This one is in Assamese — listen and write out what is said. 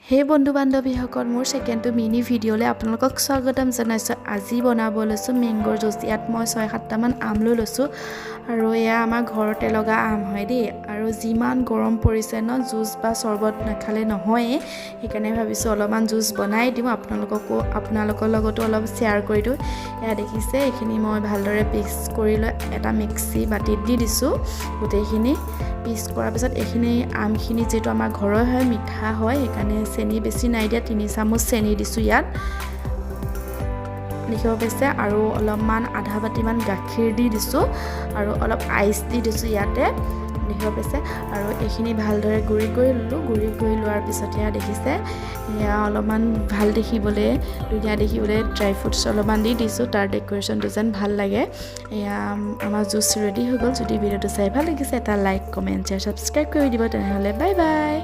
হে বন্ধু বান্ধৱীসকল, মোৰ ছেকেণ্ডটো মিনি ভিডিঅ'লৈ আপোনালোকক স্বাগতম জনাইছোঁ। আজি বনাব লৈছোঁ মেংগ'ৰ জুচ। ইয়াত মই 6-7টামান আম লৈ লৈছোঁ আৰু এয়া আমাৰ ঘৰতে লগা আম হয় দেই। আৰু যিমান গৰম পৰিছে ন, জুচ বা চৰ্বত নাখালে নহয়েই। সেইকাৰণে ভাবিছোঁ অলপমান জুচ বনাই দিওঁ আপোনালোককো, আপোনালোকৰ লগতো অলপ শ্বেয়াৰ কৰি দিওঁ। এয়া দেখিছে, এইখিনি মই ভালদৰে পিচ কৰি লৈ এটা মিক্সি বাতিত দি দিছোঁ। গোটেইখিনি পিচ কৰাৰ পিছত এইখিনি আমখিনি যিহেতু আমাৰ ঘৰৰ হয়, মিঠা হয়, সেইকাৰণে চেনি বেছি নাই দিয়া, 3 চামুচ চেনি দিছোঁ ইয়াত, দেখিব পাইছে। আৰু অলপমান আধা বাতিমান গাখীৰ দি দিছোঁ আৰু অলপ আইচ দি দিছোঁ ইয়াতে, দেখিব পাইছে। আৰু এইখিনি ভালদৰে গুড়ি কৰি ল'লোঁ। গুড়ি কৰি লোৱাৰ পিছত এয়া দেখিছে, এয়া অলপমান ভাল দেখিবলৈ, ধুনীয়া দেখিবলৈ ড্ৰাই ফ্ৰুটছ অলপমান দি দিছোঁ, তাৰ ডেক'ৰেশ্যনটো যেন ভাল লাগে। এয়া আমাৰ জুচ ৰেডি হৈ গ'ল। যদি ভিডিঅ'টো চাই ভাল লাগিছে, এটা লাইক, কমেণ্ট, শ্বেয়াৰ, ছাবস্ক্ৰাইব কৰি দিব। তেনেহ'লে বাই বাই।